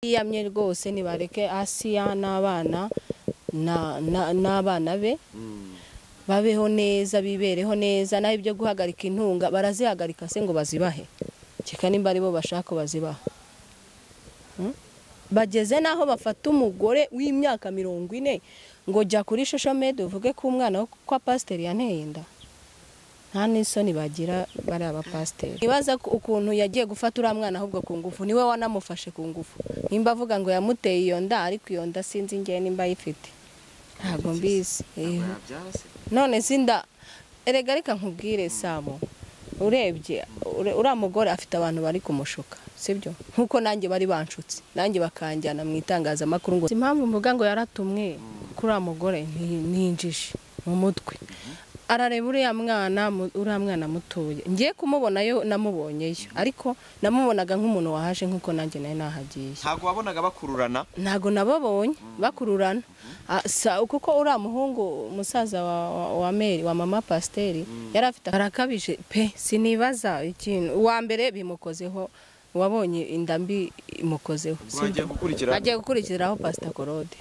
Yiyamye rwose, nibareke Asiya n'abana n'abana be babeho neza, bibereho neza. Naho ibyo guhagarika intunga, barazihagarika se ngo bazibahe? Keka nimba aribo bashaka bazibaha. Bageze naho bafata umugore w'imyaka 40 ngo jya kuri social media uvuge ko umwana kwa pasiteri yanteye inda. Nta n'isoni bagira bari abapasiteri. Nibaza ukuntu yagiye gufata uriya mwana ahubwo ku ngufu, niwe wanamufashe ku ngufu. Nimba avuga ngo yamuteye iyo nda, ariko iyo nda sinzi ngewe nimba ayifite, ntabwo mbizi. None sinda erega, reka nkubwire Samo, urebye uriya mugore afite abantu bari kumushuka, sibyo? Nkuko nanjye bari banshutse, nanjye bakanjyana mu itangazamakuru. Ngo impamvu mvuga ngo yaratumwe kuri uriya mugore, ninjije mu mutwe. Arareba uriya mwana, uriya mwana mutoya, ngiye kumubonayo, namubonyeyo, ariko namubonaga nk'umuntu wahaje nk'uko nanjye nari nahagiye. Ntabwo wabonaga bakururana? Ntabwo nababonye bakururana, kuko uriya muhungu musaza wa Mary, wa mama pasiteri, yari afite arakabije pe. Sinibaza ikintu uwa mbere bimukozeho, wabonye inda mbi imukozeho. Agiye gukurikiraho Pastor Claude,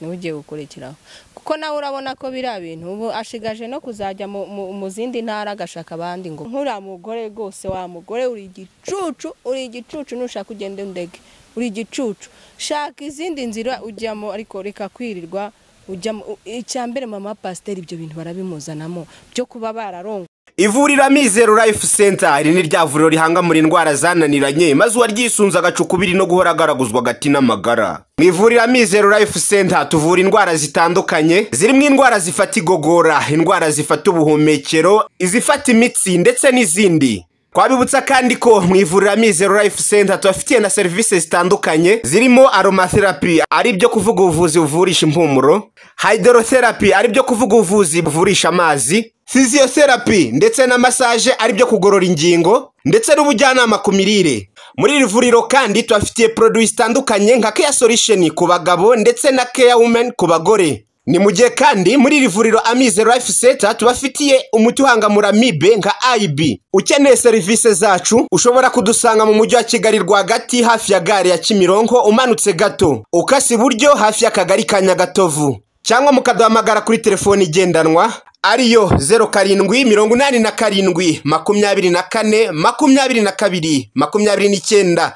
niwe ugiye gukurikiraho, kuko nawe urabona ko biriya bintu ubu ashigaje no kuzajya mu zindi ntara agashaka abandi. Ngo nk'uriya mugore rwose, wa mugore, uri igicucu, uri igicucu. Nushaka ugende ndege, uri igicucu. Shaka izindi nzira ujyamo, ariko reka kwirirwa ujyamo. Icya mbere, mama pasiteri ibyo bintu barabimuzanamo byo kuba bararongo. Ivuriro Amizero Life Center, iri ni rya vuriro rihangamura indwara zananiranye, maze uwaryisunze agacukubiri no guhora agaraguzwa agati n'amagara. Mu ivuriro Amizero Life Center tuvura indwara zitandukanye, zirimo indwara zifata igogora, indwara zifata ubuhumekero, izifata imitsi ndetse n'izindi. Twabibutsa kandi ko mu ivuriro Amizero Life Center tubafitiye na serivisi zitandukanye, zirimo aromatherapy, ari byo kuvuga ubuvuzi buvurisha impumuro, hydrotherapy, ari byo kuvuga ubuvuzi buvurisha amazi, physiotherapy ndetse na massage, ari byo kugorora ingingo, ndetse n'ubujyanama ku mirire. Muri iri vuriro kandi tubafitiye produits zitandukanye nka Care Solution ku bagabo ndetse na Care Women ku bagore. Ni mu gihe kandi muri iri vuriro Amizero Life Center tubafitiye umuti uhangamura amibe nka IB. Ukeneye serivisi zacu ushobora kudusanga mu mujyi wa Kigali rwagati, hafi ya gare ya Kimironko, umanutse gato ukase iburyo, hafi y'akagari ka Nyagatovu, cyangwa mukaduhamagara kuri telefoni igendanwa ariyo 0787 24 22 29.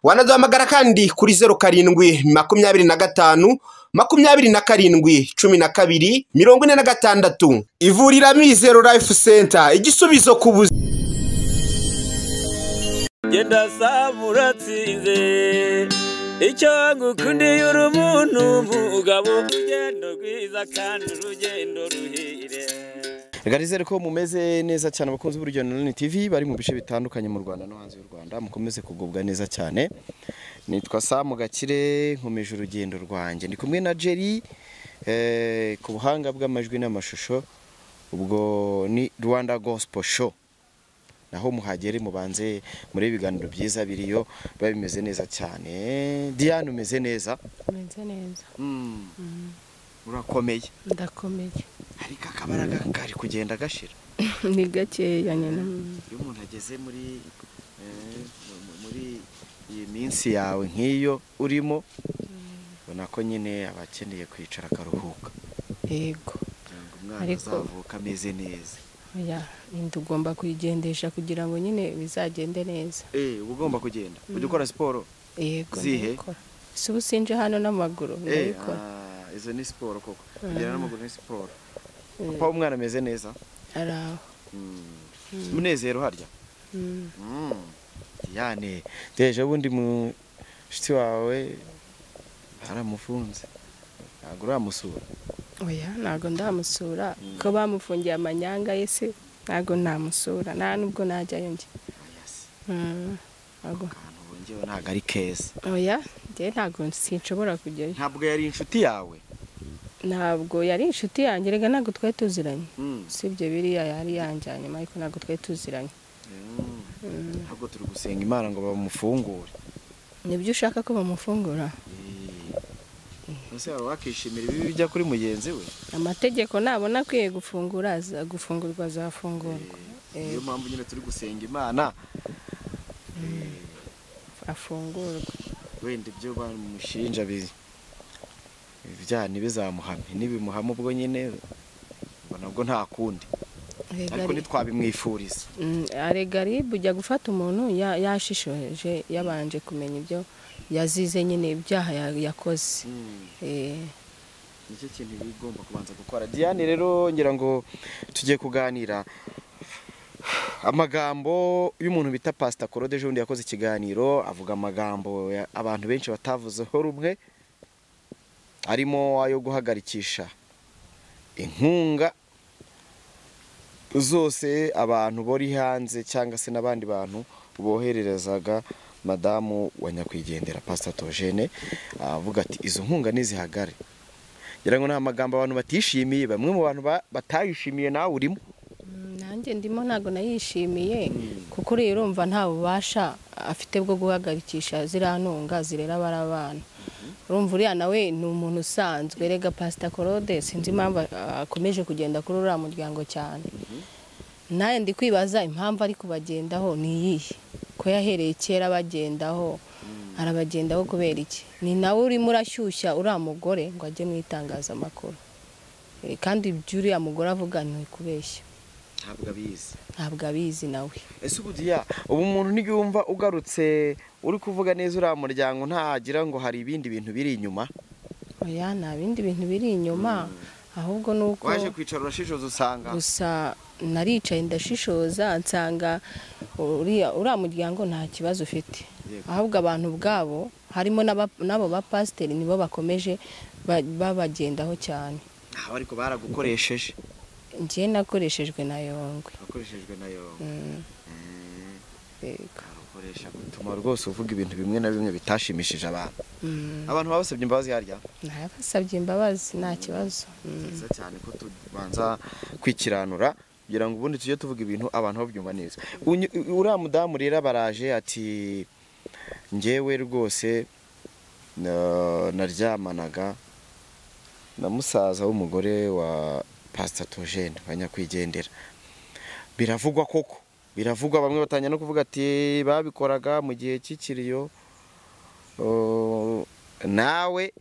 Wanaduhamagara kandi kuri 0725 27 12 46. Ivuriro Amizero Life Center, igisubizo ku buzima. Genda saba uratsinze, icyo ngukundiye uri umuntu mugabo, urugendo rwiza kandi urugendo ruhire. Reka nizere ko mumeze neza cyane, abakunzi b'Urugendo Online TV bari mu bice bitandukanye mu Rwanda no hanze y'u Rwanda, mukomeze kugubwa neza cyane. Nitwa Sam Gakire, nkomeje urugendo rwanjye, ndi kumwe na Jerry ku buhanga bw'amajwi n'amashusho. Ubwo ni Rwanda Gospel Show, naho muhagere mubanze muri ibiganiro byiza biriyo, biba bimeze neza cyane. Diane, umeze neza? Meze neza. Urakomeye? Ndakomeye. Ariko akabaraga kari kugenda gashira. Ni gakeya nyine. Iyo umuntu ageze muri iyi minsi yawe nk'iyo urimo, ubona ko nyine aba akeneye kwicara akaruhuka. Yego. Kugira ngo umwana azavuka ameze neza. Oya, inda ugomba kuyigendesha kugira ngo nyine bizagende neza. Uba ugomba kugenda. Ujya ukora siporo? Yego. Zihe? Si ubu sinje hano n'amaguru, ndabikora. Izo ni siporo koko. Kugenda n'amaguru ni siporo. Papa w'umwana ameze neza? Araho. Munezero harya? Diane, deje bundi mushiti wawe baramufunze. Ntabwo uramusura? Oya, ntabwo ndamusura, ko bamufungiye amanyanga ye se, ntabwo namusura, nta nubwo najyayo njye. Ntabwo. Ahantu bongewe ntabwo ari keza. Oya, njye ntabwo sinshobora kujyayo. Ntabwo yari inshuti yawe? Ntabwo yari inshuti yanjye, rega ntabwo twari tuziranye. Usibye biriya yari yanjyanye, ariko ntabwo twari tuziranye. Ntabwo turi gusenga Imana ngo bamufungure. Nibyo ushaka ko bamufungura? Ese wari wakishimira ibi bijya kuri mugenzi we? Amategeko nabona akwiye gufungura, gufungurwa azafungurwa. Niyo mpamvu nyine turi gusenga Imana afungurwa. Wenda ibyo bamushinja ibyaha ntibizamuhame, nibimuhama ubwo nyine nabwo nta kundi, ariko ntitwabimwifuriza. Arega RIB ujya gufata umuntu yashishoje, yabanje kumenya ibyo yazize nyine, ibyaha yakoze. Nicyo kintu bigomba kubanza gukora. Diane rero ngira ngo tugiye kuganira amagambo y'umuntu bita Pastor Claude. Ejo bundi yakoze ikiganiro avuga amagambo abantu benshi batavuzeho rumwe, arimo ayo guhagarikisha inkunga zose abantu bori hanze cyangwa se n'abandi bantu bohererezaga madamu wa nyakwigendera Pastor Theogene, avuga ati izo nkunga nizihagare. Ngira ngo nta magambo abantu batishimiye, bamwe mu bantu batayishimiye nawe urimo. Nanjye ndimo, ntago nayishimiye kuko rero urumva nta bubasha afite bwo guhagarikisha ziriya ntunga zirera barabana. Urumva uriya nawe ni umuntu usanzwe. Rega Pastor Claude sinzi impamvu akomeje kugenda kuri uriya muryango cyane. Naye ndi kwibaza impamvu ari kubagendaho ni iyihe, ko yahereye kera bagendaho, arabagendaho kubera iki? Ni nawe urimo urashyushya uriya mugore ngo ajye mu itangazamakuru, kandi ibyo uriya mugore avuga ni kubeshya. Ntabwo abizi, ntabwo abizi nawe. Ese ubudiya ubu umuntu niyumva ugarutse uri kuvuga neza uriya muryango ntagira ngo hari ibindi bintu biri inyuma? Oya, nta bindi bintu biri inyuma, ahubwo nuko waje kwicara urashishoza usanga. Gusa naricaye ndashishoza nsanga uriya muryango nta kibazo ufite, ahubwo abantu ubwabo harimo n'abo ba pasiteri nibo bakomeje babagendaho cyane. Abo ariko baragukoresheje. Njye nakoreshejwe na Yongwe. Nakoreshejwe na Yongwe. Ukoresha gutuma rwose uvuga ibintu bimwe na bimwe bitashimishije abantu. Abantu babasabye imbabazi harya? Nabasabye imbabazi nta kibazo. Nziza cyane ko tubanza kwikiranura kugira ngo ubundi tujye tuvuga ibintu abantu babyumva neza. Uriya mudamu rero baraje ati njyewe rwose naryamanaga na musaza w'umugore wa Pastor Theogene banyakwigendera. Biravugwa koko, biravugwa, bamwe batanya no kuvuga ati babikoraga mu gihe cy'ikiriyo. Nawe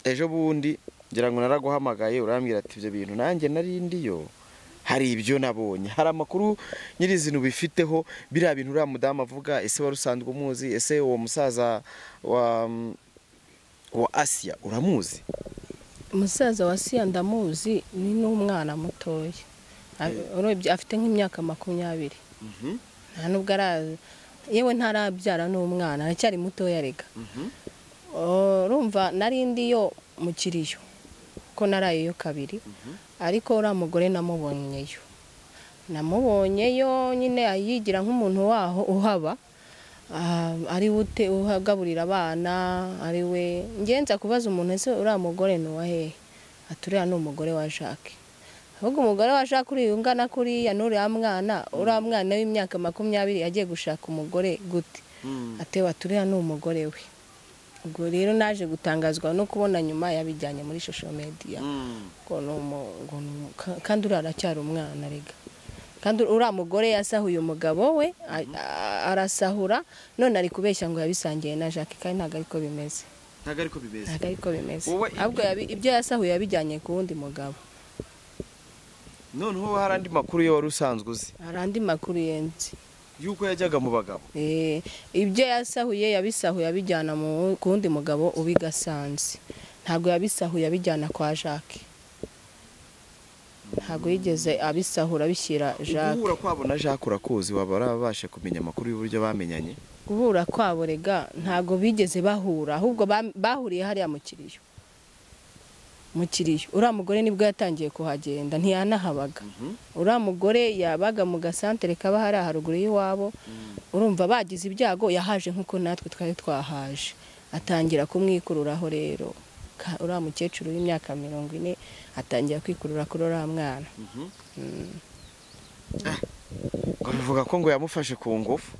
ejo bundi ngira ngo naraguhamagaye urambwira ati ibyo bintu nanjye nari ndiyo, hari ibyo nabonye, hari amakuru nyirizina ubifiteho, biriya bintu uriya mudamu avuga, ese wari usanzwe umuzi? Ese uwo musaza wa Asiya uramuzi? Umusaza wa Asiya ndamuzi, ni n'umwana mutoya, urebye afite nk'imyaka 20. Nta nubwo yewe ntarabyara n'umwana, aracyari mutoya rega. Urumva nari ndiyo mu kiriyo ko narayeyo kabiri, ariko uriya mugore namubonyeyo nyine ayigira nk'umuntu waho uhaba, ari ute uhagaburira abana, ari we ngenza kubaza umuntu ese uriya mugore ni uwa hehe? Ati uriya ni umugore wa Jacques. Ahubwo umugore wa Jacques uriya ungana kuriya n'uriya mwana, uriya mwana w'imyaka 20 yagiye gushaka umugore gute? Ati uriya ni umugore we. Ubwo rero naje gutangazwa no kubona nyuma yabijyanye muri social media kandi uriya aracyari umwana rega. Kandi uriya mugore yasahuye umugabo we, arasahura, none ari kubeshya ngo yabisangiye na Jacques, kandi ntabwo ariko bimeze. Ntabwo ariko bimeze. Ntabwo ariko bimeze. Ahubwo ibyo yasahuye yabijyanye ku wundi mugabo. Noneho hari andi makuru yo wari usanzwe uzi? Hari andi makuru yenzi yuko yajyaga mu bagabo. Ibyo yasahuye yabisahuye abijyana ku wundi mugabo ubigasanze. Ntabwo yabisahuye abijyana kwa Jacques. Ntabwo yigeze abisahura abishyira Jacques. Guhura kwabo na Jacques urakuzi, waba warabashe kumenya amakuru y'uburyo bamenyanye? Guhura kwabo rega ntabwo bigeze bahura, ahubwo bahuriye hariya mu kiriyo. Mu kiriyo uriya mugore nibwo yatangiye kuhagenda, ntiyanahabaga. Uriya mugore yabaga mu gasantere kaba hari haruguru y'iwabo. Urumva bagize ibyago yahaje nkuko natwe twari twahaje, atangira kumwikururaho rero. Uriya mukecuru w'imyaka 40 atangira kwikurura kuri uriya mwana. Ngo bivuga ko ngo yamufashe ku ngufu.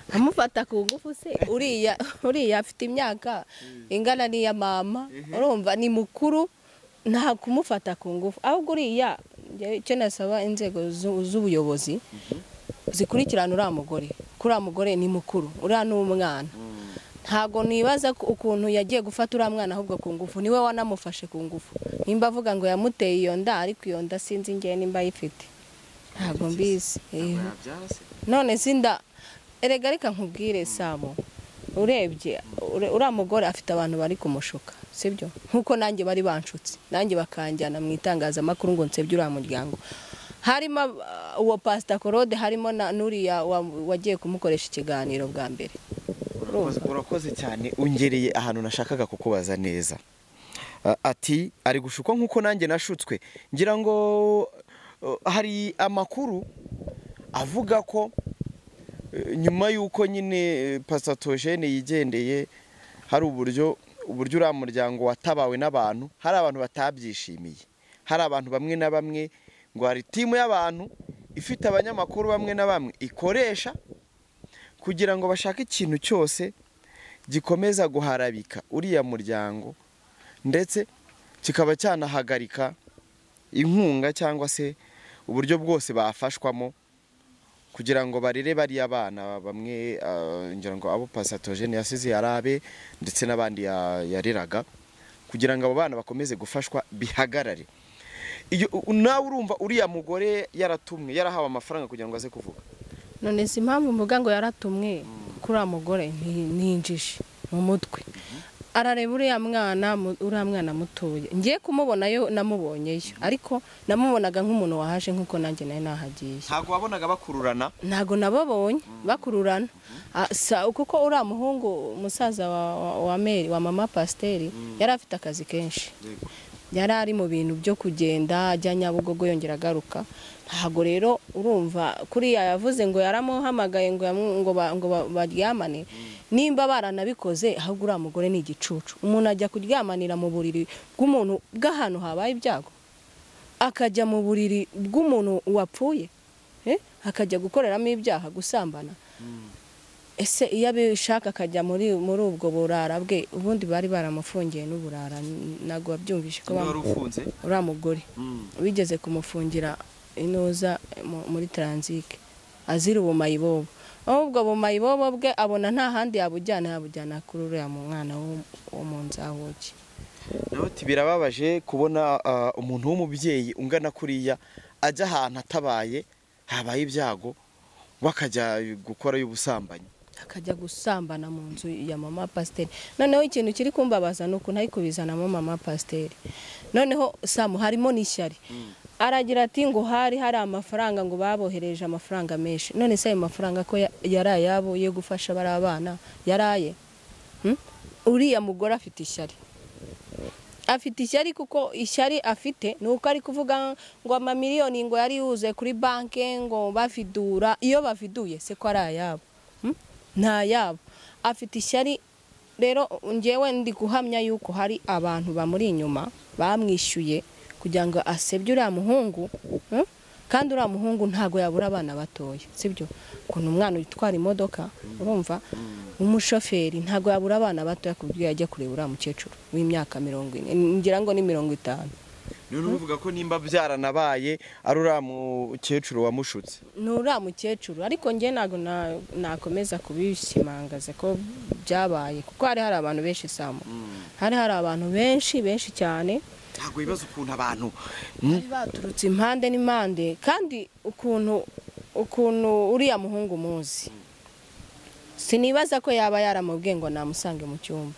Amufata ku ngufu se? Uriya afite imyaka ingana n'iya mama, urumva ni mukuru, nta kumufata ku ngufu. Ahubwo uriya icyo nasaba inzego z'ubuyobozi zikurikirana uriya mugore, kuri uriya mugore ni mukuru, uriya ni umwana. Ntago nibaza ukuntu yagiye gufata uriya mwana ahubwo ku ngufu, niwe wanamufashe ku ngufu. Nimba avuga ngo yamuteye iyo nda, ariko iyo nda sinzi ngewe nimba ayifite, ntago mbizi. None sinda erega reka nkubwire Samo, urebye uriya mugore afite abantu bari kumushuka, sibyo? Nkuko nanjye bari banshutse, nanjye bakanjyana mu itangazamakuru ngo nsebye uriya muryango. Harimo uwo Pastor Claude, harimo na nuriya wagiye kumukoresha ikiganiro bwa mbere. Urakoze cyane, ungereye ahantu nashakaga kukubaza neza. Ati ari gushukwa nkuko nanjye nashutswe. Ngira ngo hari amakuru avuga ko nyuma yuko nyine Pastor Theogene yigendeye, hari uburyo uriya muryango watabawe n'abantu, hari abantu batabyishimiye, hari abantu bamwe na bamwe ngo hari timu y'abantu ifite abanyamakuru bamwe na bamwe ikoresha kugira ngo bashake ikintu cyose gikomeza guharabika uriya muryango, ndetse kikaba cyanahagarika inkunga cyangwa se uburyo bwose bafashwamo kugira ngo barere bariya bana bamwe, ngira ngo abo Pastor Theogene yasize yarabe ndetse n'abandi yareraga, kugira ngo abo bana bakomeze gufashwa bihagarare. Iyo nawe urumva uriya mugore yaratumwe, yarahawe amafaranga kugira ngo aze kuvuga. None si impamvu mvuga ngo yaratumwe kuri uriya mugore ninjije mu mutwe. Arareba uriya mwana mutoya, ngiye kumubonayo namubonyeyo, ariko namubonaga nk'umuntu wahaje nkuko nanjye nari nahagiye. Ntago wabonaga bakururana? Ntago nababonye bakururana, kuko uriya muhungu musaza wa Mary wa mama Pasiteri yari afite akazi kenshi, yari ari mu bintu byo kugenda ajya Nyabugogo yongera agaruka. Ntago rero urumva kuriya yavuze ngo yaramuhamagaye ngo baryamane, nimba baranabikoze ahubwo uriya mugore ni igicucu. Umuntu ajya kuryamanira mu buriri bw'umuntu bw'ahantu habaye ibyago, akajya mu buriri bw'umuntu wapfuye, akajya gukoreramo ibyaha, gusambana. Ese iyo abishaka akajya muri ubwo burara bwe, ubundi bari baramufungiye n'uburara, ntago wabyumvishe ko uriya mugore bigeze kumufungira inoza muri Transike azira ubumayibobo. Ahubwo bumayibobo bwe abona nta handi yabujyana kuri uriya mwana wo mu nzahuki. Nawe ati birababaje kubona umuntu w'umubyeyi ungana kuriya ajya ahantu atabaye, habaye ibyago, bakajya gukora y'ubusambanyi, akajya gusambana mu nzu ya mama Pasiteri. Noneho ikintu kiri kumbabaza nuko ntari kubizanamo mama Pasiteri. Noneho Samu harimo n'ishyari. Aragira ati ngo hari amafaranga ngo babohereje amafaranga menshi. None se ayo mafaranga ko yari ayabo yo gufasha bari abana yaraye? Uriya mugore afite ishyari. Afite ishyari kuko ishyari afite nuko ari kuvuga ngo amamiliyoni ngo yari yuzuye kuri banke ngo bafidura, iyo bafiduye se ko ari ayabo? Nta yabo. Afite ishyari rero. Ngewe ndi guhamya yuko hari abantu bamuri inyuma bamwishyuye kugira ngo asebye uriya muhungu, kandi uriya muhungu ntago yabura abana batoya, sibyo? Ukuntu umwana utwara imodoka, urumva umushoferi ntago yabura abana batoya kubyo yajya kureba uriya mukecuru w'imyaka 40, ngira ngo ni 50. None uvuga ko nimba byaranabaye ari uriya mukecuru wamushutse? Ni uriya mukecuru, ariko nge ntago nakomeza kubishimangaza ko byabaye, kuko hari abantu benshi Samu, hari abantu benshi benshi cyane. Ntago ibibazo ukuntu abantu baturutse impande n'impande, kandi ukuntu uriya muhungu muzi, sinibaza ko yaba yaramubwiye ngo namusange mu cyumba,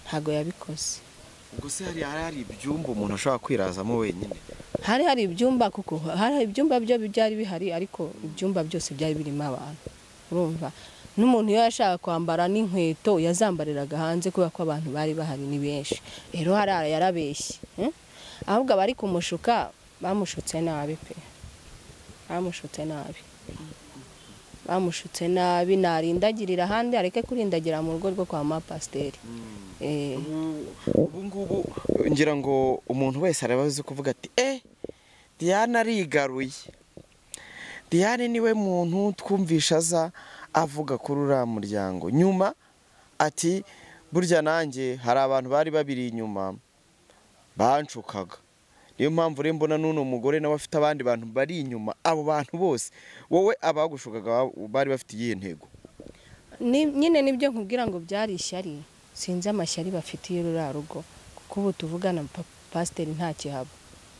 ntago yabikoze. Ubwo se hari ibyumba umuntu ashobora kwirazamo wenyine? Hari ibyumba, kuko hari ibyumba byo byari bihari, ariko ibyumba byose byari birimo abantu. Urumva n'umuntu iyo yashaka kwambara n'inkweto yazambariraga hanze kubera ko abantu bari bahari ni benshi. Rero hari yarabeshye, ahubwo abari kumushuka bamushutse nabi pe, bamushutse nabi, bamushutse nabi. Narindagirira ahandi areke kurindagira mu rugo rwo kwa mama Pasiteri. Ubu ngubu ngira ngo umuntu wese arabazi kuvuga ati Diane arigaruye, Diane niwe muntu twumvisha aza avuga kuri uriya muryango. Nyuma ati burya nanjye hari abantu bari babiri inyuma banshukaga, niyo mpamvu rero mbona n'uno mugore nawe afite abandi bantu bari inyuma. Abo bantu bose wowe abagushukaga bari bafite iyihe ntego? Nyine nibyo nkubwira ngo byari ishyari. Sinzi amashyari bafitiye ruriya rugo, kuko ubu tuvugana pasiteri nta kihaba,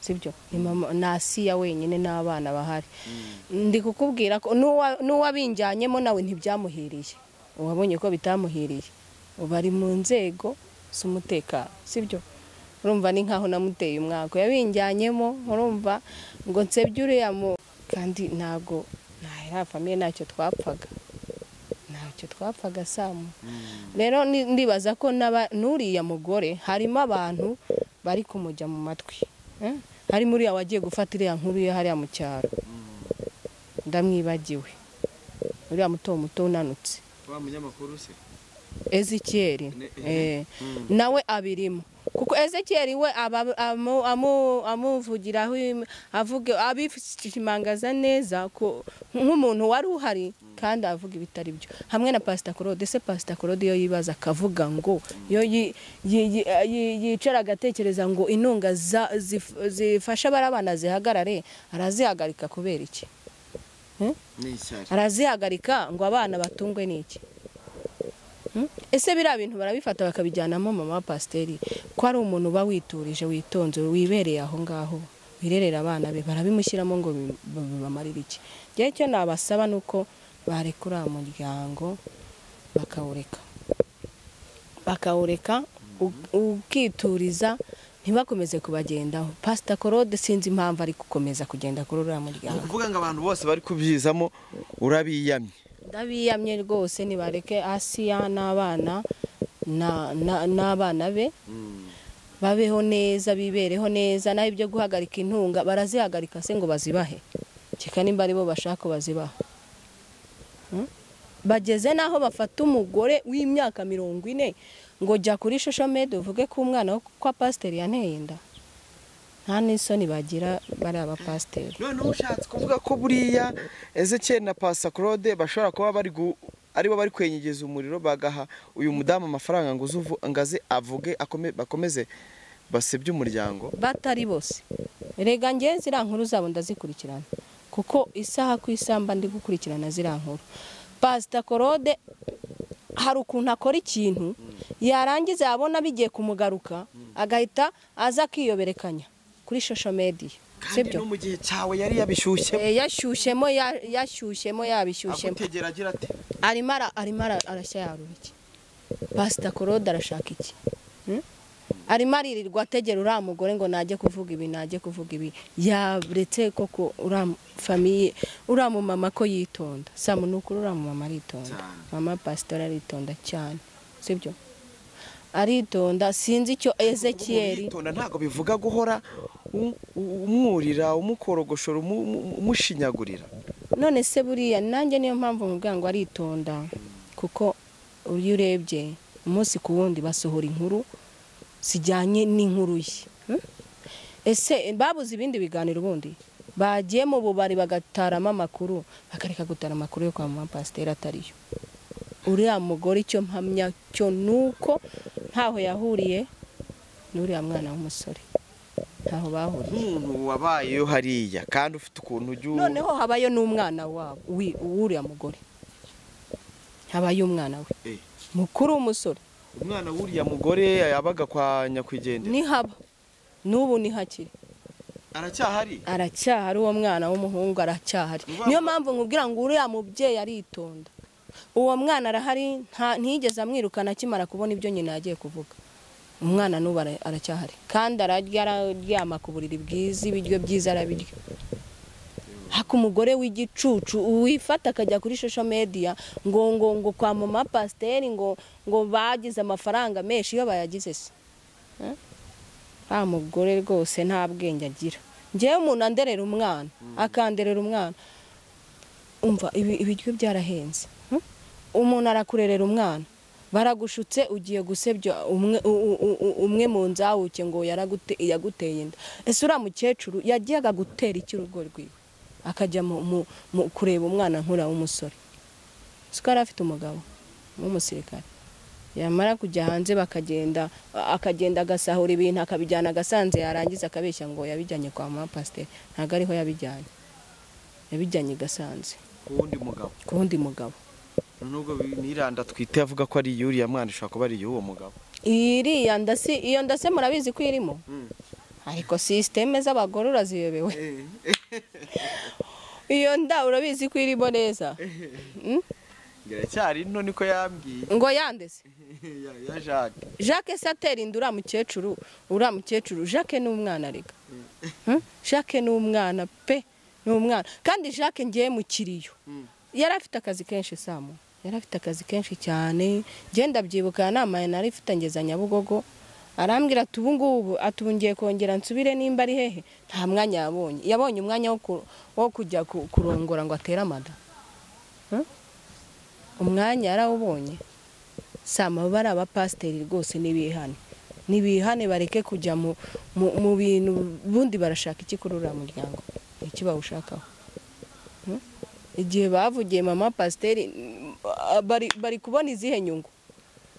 sibyo? Ni mama na Asiya wenyine n'abana bahari. Ndi kukubwira ko n'uwabinjyanyemo nawe ntibyamuhiriye, uwabonye ko bitamuhiriye ubu ari mu nzego z'umutekano, sibyo? Urumva ni nkaho namuteye umwako yabinjyanyemo, urumva ngo nsebye uriya mu, kandi ntago nta famiye ntacyo twapfaga, ntacyo twapfaga Samu. Rero ndibaza ko n'uriya mugore harimo abantu bari kumujya mu matwi, harimo uriya wagiye gufata iriya nkuru ye hariya mu cyaro, ndamwibagiwe, uriya muto muto unanutse wa munyamakuru se Ezekiel, nawe abirimo, kuko Ezekiel we amuvugiraho avuga abishimangaza neza ko nk'umuntu wari uhari kandi avuga ibitari byo, hamwe na Pastor Claude. Se Pastor Claude iyo yibaza akavuga ngo iyo yicara agatekereza ngo intunga zifasha barabana zihagarare, arazihagarika kubera iki? Arazihagarika ngo abana batungwe n'iki? Ese biriya bintu barabifata bakabijyanamo mama pasiteri, ko ari umuntu uba witurije witonze wibereye aho ngaho wirerera abana be, barabimushyiramo ngo bibamarire iki? Njyewe icyo nabasaba ni uko barekura umuryango bakawureka ukituriza, ntibakomeze kubagendaho. Pastor Claude sinzi impamvu ari gukomeza kugenda kuri uriya muryango. Kuvuga ngo abantu bose bari kubyizamo urabiyamye. Ndabiyamye rwose, nibareke Asiya n'abana n'abana be babeho neza, bibereho neza. Naho ibyo guhagarika intunga barazihagarika se ngo bazibahe? Keka nimba aribo bashaka bazibaha. Bageze naho bafata umugore w'imyaka 40 ngo jya kuri social media uvuge ko umwana kwa pasiteri yanteye inda. Nta n'isoni bagira bari abapasiteri. None ushatse kuvuga ko buriya Ezekiel na Pastor Claude bashobora kuba bari aribo bari kwenyegeza umuriro, bagaha uyu mudamu amafaranga ngo ngaze avuge bakomeze basebye umuryango batari bose. Erega ngiye ziriya nkuru zabo ndazikurikirana, kuko isaha ku isamba ndi gukurikirana ziriya nkuru. Pastor Claude hari ukuntu akora ikintu yarangiza yabona bigiye kumugaruka agahita aza akiyoberekanya kuri social media, sibyo? No mu gihe cyawe yari yabishyushye, yashyushyemo yashyushyemo yabishyushyemo, agutegera agira ati arimo arashya yarura iki? Pastor Claude arashaka iki? Arimo aririrwa ategera uriya mugore ngo najye kuvuga ibi, najye kuvuga ibi. Yaretse koko uriya famiye, uriya mumama ko yitonda. Samu nukuri uriya mumama aritonda, mama pastor aritonda cyane, sibyo? Aritonda. Sinzi icyo Ezekiel yitonda ntago bivuga guhora umwurira umukorogoshora umushinyagurira. None se buriya nanjye niyo mpamvu mubwira ngo aritonda, kuko iyo urebye umunsi ku wundi basohora inkuru sijyanye n'inkuru ye. Ese babuze ibindi biganiro ubundi bagiye mu bubari bagatarama amakuru, bakareka gutara amakuru yo kwa mama pasiteri atariyo. Uriya mugore icyo mpamya cyo nuko ntaho yahuriye n'uriya mwana w'umusore, ntaho bahuriye. Umuntu wabayeyo hariya kandi ufite ukuntu ujya, noneho habayo n'umwana wabo w'uriya mugore, habayo umwana we mukuru w'umusore. Umwana w'uriya mugore yabaga kwa nyakwigendera, nihaba n'ubu nihakiri, aracyahari, aracyahari uwo mwana w'umuhungu aracyahari. Niyo mpamvu nkubwira ngo uriya mubyeyi aritonda. Uwo mwana arahari, ntiyigeze amwirukana akimara kubona ibyo nyina yagiye kuvuga. Umwana n'ubu aracyahari kandi araryama ku buriri bwiza, ibiryo byiza arabirya. Haka umugore w'igicucu wifata akajya kuri social media ngo ngo ngo kwa mama pasiteri ngo ngo bagize amafaranga menshi, iyo bayagize se? Ah, mugore rwose nta bwenge agira. Ngewe umuntu anderera umwana, akanderera umwana, umva ibiryo byarahenze. Umuntu arakurerera umwana, baragushutse ugiye gusebya umwe mu nzawuke ngo yaguteye inda. Ese uriya mukecuru yagiyaga gutera iki urugo rwiwe akajya mu kureba umwana nkura w'umusore? Siko yari afite umugabo w'umusirikare, yamara kujya hanze bakagenda, akagenda agasahura ibintu akabijyana agasanze, yarangiza akabeshya ngo yabijyanye kwa mama pasiteri. Ntabwo ariho yabijyanye, yabijyanye Gasanze ku wundi mugabo, ku wundi mugabo. Nubwo niranda twite avuga ko ari yuriya mwana ishobora kuba ari y'uwo mugabo. Iriya ndasi iyo ndase murabizi ko irimo. Ariko systeme z'abagore uraziyobewe. Iyo nda urabizi ko irimo neza. Ngiracyari nto niko yambwiye. Ngo yandese. Ya Jacques. Jacques se atera inda uriya mukecuru, Jacques ni umwana rega. Jacques ni umwana pe, ni umwana. Kandi Jacques ngiye mu kiriyo. Yari afite akazi kenshi Samu. Yari afite akazi kenshi cyane. Ngenda byibuka namaye nari ifite ngeza Nyabugogo. Arambwira ati ubu ngubu atubungiye kongera nsubire nimba ari hehe nta mwanya yabonye. Yabonye umwanya wo kujya kurongora ngo atere amada. Umwanya yarawubonye. Sama bari abapasiteri rwose nibihane. Nibihane bareke kujya mu bintu bundi barashaka iki kuri uriya muryango. Iki bawushakaho. Igihe bavugiye mama pasiteri bari kubona izihe nyungu.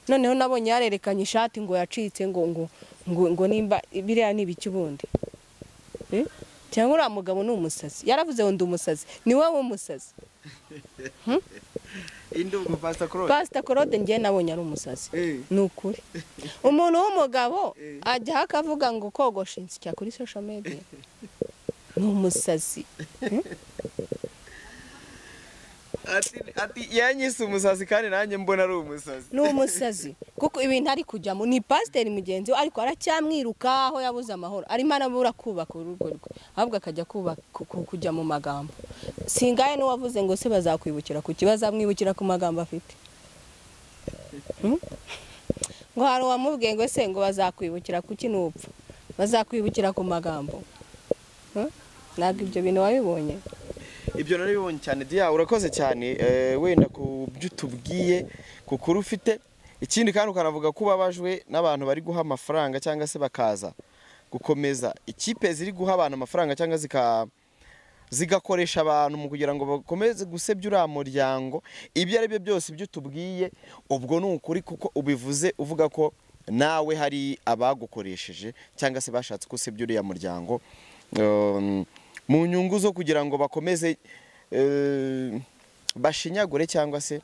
Noneho nabonye yarerekanye ishati ngo yacitse ngo ngo ngo ngo nimba biriya ni ibiki ubundi. Cyangwa uriya mugabo ni umusazi. Yaravuze ngo ndi umusazi. Ni wowe umusazi. Indubwo Pastor Claude. Pastor Claude ngiye nabonye ari umusazi. Ni ukuri. Umuntu w'umugabo ajya akavuga ngo kogosha insya kuri social media. Ni umusazi. Ati yanyise umusazi kandi nanjye mbona ari umusazi. Ni umusazi kuko ibintu ari kujyamo ni pasiteri mugenzi we ariko aracyamwiruka aho yabuze amahoro. Arimo arabura kubaka urugo rwe ahubwo akajya kubaka kujya mu magambo. Singaye n'uwavuze ngo se bazakwibukira ku kibazo amwibukira ku magambo afite. Ngo hari uwamubwiye ngo se ngo bazakwibukira kuki nupfa. Bazakwibukira ku magambo. Ntabwo ibyo bintu wabibonye. Ibyo narabibonye cyane Dia, urakoze cyane wenda ku byo tubwiye kukuru ufite. Ikindi kandi ukanavuga ko babajwe n'abantu bari guha amafaranga cyangwa se bakaza gukomeza ikipe ziri guha abantu amafaranga cyangwa zigakoresha abantu mu kugira ngo bakomeze gusebya uriya muryango. Ibyo ari byo byose ibyo tubwiye ubwo ni ukuri kuko ubivuze uvuga ko nawe hari abagukoresheje cyangwa se bashatse gusebya uriya muryango mu nyungu zo kugira ngo bakomeze bashinyagure cyangwa se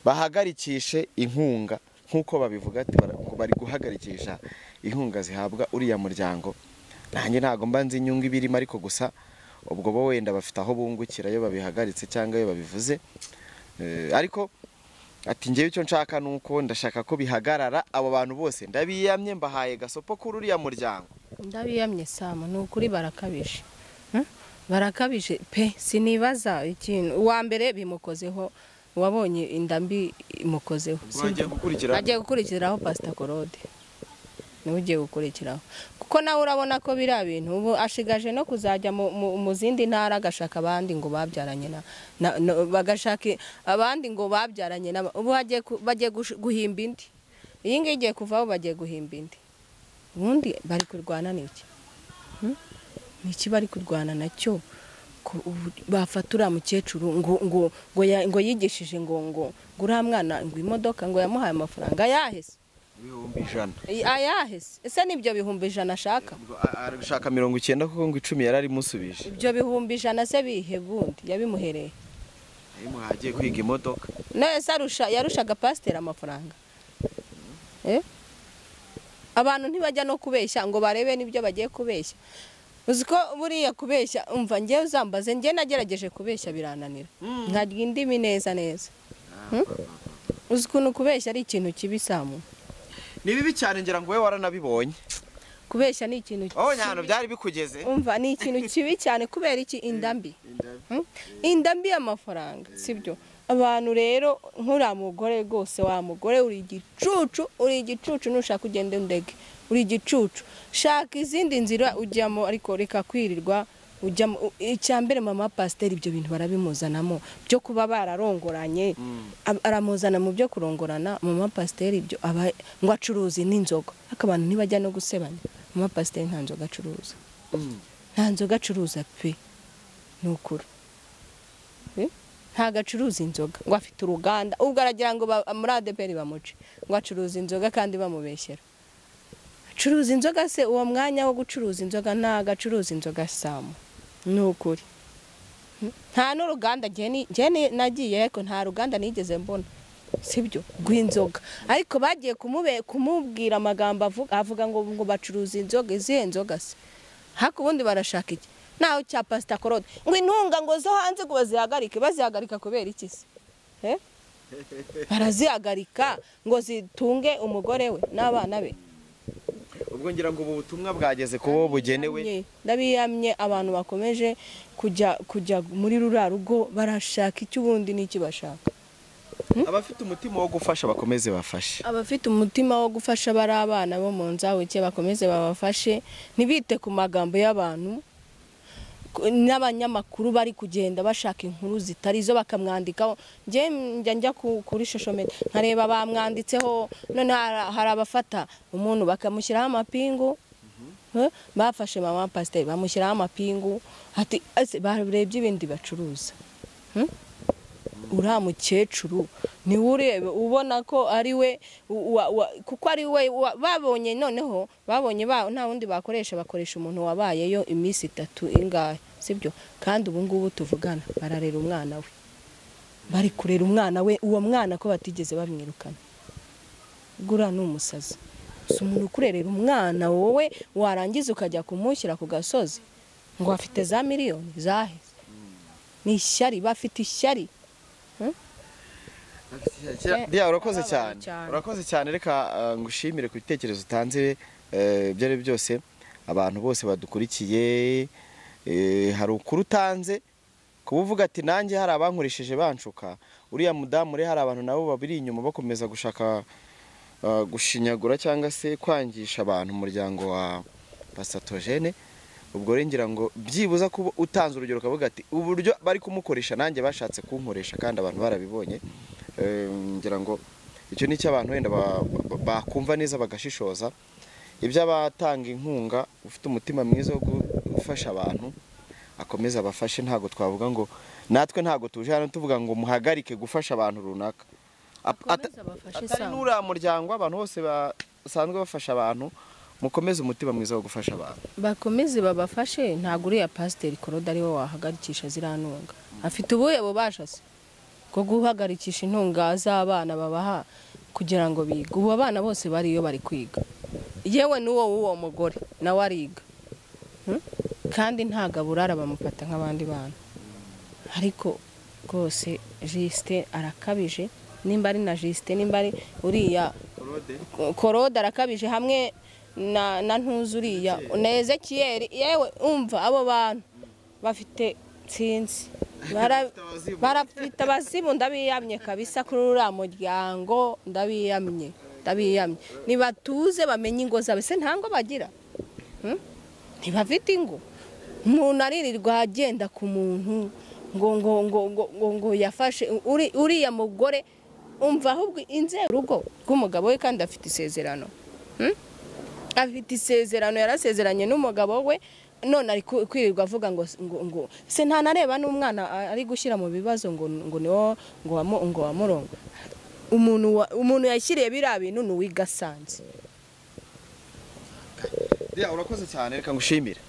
bahagarikishe inkunga nkuko babivuga ati bari guhagarikisha inkunga zihabwa uriya muryango. Nanjye ntago mba nzi inyungu ibirimo ariko gusa ubwo bo wenda bafite aho bungukira iyo babihagaritse cyangwa iyo babivuze. Ariko ati ngewe icyo nshaka nuko ndashaka ko bihagarara abo bantu bose ndabiyamye mbahaye gasopo kuri uriya muryango. Ndabiyamye Samu ni ukuri barakabije. Barakabije pe sinibaza ikintu uwa mbere bimukozeho wabonye inda mbi imukozeho. Agiye gukurikiraho Pastor Claude. Niwe ugiye gukurikiraho. Kuko nawe urabona ko biriya bintu ubu ashigaje no kuzajya mu zindi ntara agashaka abandi ngo babyaranye na bagashaka abandi ngo babyaranye na ubu bagiye guhimba indi. Iyi ngiyi igiye kuvaho bagiye guhimba indi. Ubundi bari kurwana n'iki? Niki bari kurwana nacyo? Bafata uriya mukecuru ngo ngo ngo yigishije ngo ngo uriya mwana ngo imodoka ngo yamuhaye amafaranga ayahese. 100,000. Ayahese. Ese nibyo 100,000 ashaka? Arashaka 90 kuko ngo 10 yarari musubije. Ibyo 100,000 se bihe bundi yabimuhereye. Yamuhagiye kwiga imodoka. Nese arusha yarushaga pasiteri amafaranga. Abantu ntibajya no kubeshya ngo barebe nibyo bagiye kubeshya. Uziko buriya kubeshya umva ngiye uzambaze ngiye nagerageje kubeshya birananira. Nkarya indimi neza neza. Uzi ukuntu kubeshya ari ikintu kibi Samu. Ni bibi cyane ngira ngo we waranabibonye. Kubeshya ni ikintu kibi. Nyano byari bikugeze. Umva ni ikintu kibi cyane kubera iki inda mbi. Inda mbi y'amafaranga sibyo. Abantu rero nk'uriya mugore rwose wa mugore uri igicucu nushaka ugende ndege uri igicucu shaka izindi nzira ujyamo ariko reka kwirirwa ujyamo. Icyambere mama pasiteri ibyo bintu barabimuzanamo byo kuba bararongoranye aramuzana mu byo kurongorana mama pasiteri ibyo ngo acuruze n'inzoga ariko abantu ntibajya no gusebanya. Mama pasiteri nta nzoga acuruza. Nta nzoga acuruza pe ni ukuri. Ntago acuruza inzoga ngo afite uruganda ubwo aragira ngo muri ADPR bamuce ngo acuruza inzoga kandi bamubeshyera. Acuruza inzoga se uwo mwanya wo gucuruza inzoga ntago acuruza inzoga Samu ni ukuri. Nta n'uruganda njye nagiye, ariko nta ruganda nigeze mbona, sibyo, rw'inzoga. Ariko bagiye kumubwira amagambo avuga ngo bacuruza inzoga. Izihe nzoga se? Hako ubundi barashaka iki? Naho cya Pastor Claude ngo intunga ngo zo hanze ngo bazihagarike. Bazihagarika kubera iki se? Barazihagarika ngo zitunge umugore we n'abana be. Ubwo ngira ngo ubu butumwa bwageze kubo bugenewe. Ndabiyamye abantu bakomeje kujya muri rura rugo, barashaka icyo ubundi n'iki bashaka. Abafite umutima wo gufasha bakomeze bafashe. Abafite umutima wo gufasha bari abana bo mu nzawuke bakomeze babafashe, ntibite ku magambo y'abantu n'abanyamakuru bari kugenda bashaka inkuru zitari zo bakamwandikaho. Njye njya kuri social media nkareba bamwanditseho, none hari abafata umuntu bakamushyiraho amapingu. Bafashe mama pasteur bamushyiraho amapingu, ati barebye ibindi bacuruza. Uriya mukecuru ni urebe ubona ko ari we, kuko ari we babonye. Noneho babonye nta wundi bakoresha, bakoresha umuntu wabayeyo iminsi 3 ingahe, sibyo? Kandi ubu ngubu tuvugana bararera umwana we, bari kurera umwana we. Uwo mwana ko batigeze bamwirukana, gura ni umusazi. Si umuntu ukurerera umwana wowe warangiza ukajya kumushyira ku gasozi ngo afite za miliyoni zahe? Ni ishyari, bafite ishyari. Urakoze cyane, urakoze cyane. Reka ngushimire ku bitekerezo utanze. Ibyo ari byose abantu bose badukurikiye, hari ukuri utanze kuba uvuga ati nanjye hari abankoresheje banshuka. Uriya mudamu uri hari abantu nabo babiri inyuma bakomeza gushaka gushinyagura cyangwa se kwangisha abantu umuryango wa Pastor Theogene. Ubwo rero ngira ngo byibuza kuba utanze urugero ukavuga ati uburyo bari kumukoresha nanjye bashatse kunkoresha kandi abantu barabibonye. Ngira ngo icyo ni cy'abantu wenda bakumva neza bagashishoza. Ibyo abatanga inkunga ufite umutima mwiza wo gufasha abantu akomeza abafashe. Ntago twavuga ngo natwe ntago tuje hano tuvuga ngo muhagarike gufasha abantu runaka, atari n'uriya muryango, abantu bose basanzwe bafasha abantu. Mukomeze umutima mwiza wo gufasha abantu, bakomeze babafashe. Ntago uriya Pastor Claude ari we wahagarikisha ziriya ntunga. Afite ubuye bubasha se bwo guhagarikisha intunga z'abana babaha kugira ngo bige? Ubu abana bose bariyo bari kwiga, yewe n'uwo w'uwo mugore nawe ariga, kandi ntago aburara bamufata nk'abandi bana. Ariko rwose Justin arakabije, nimba ari na Justin, nimba ari uriya Claude arakabije hamwe na ntuzuriya na Ezekiel. Yewe umva abo bantu bafite tsinzi, barafite abazimu. Ndabiyamye kabisa kuri uriya muryango, ndabiyamye. Nibatuze bamenye ingo zabo. Se ntango bagira, ntibafite ingo. Umuntu aririrwa agenda ku muntu ngo ngo ngo ngo ngo yafashe uriya mugore. Umva ahubwo inzego urugo rw'umugabo we, kandi afite isezerano. Afite isezerano, yarasezeranye n'umugabo we, none ari kwirirwa avuga ngo ngo se ntanareba n'umwana ari gushyira mu bibazo ngo ngo niwo ngo wamurongo. Umuntu yashyiriye biriya bintu ni uwigasanze. Urakoze cyane, reka ngushimire.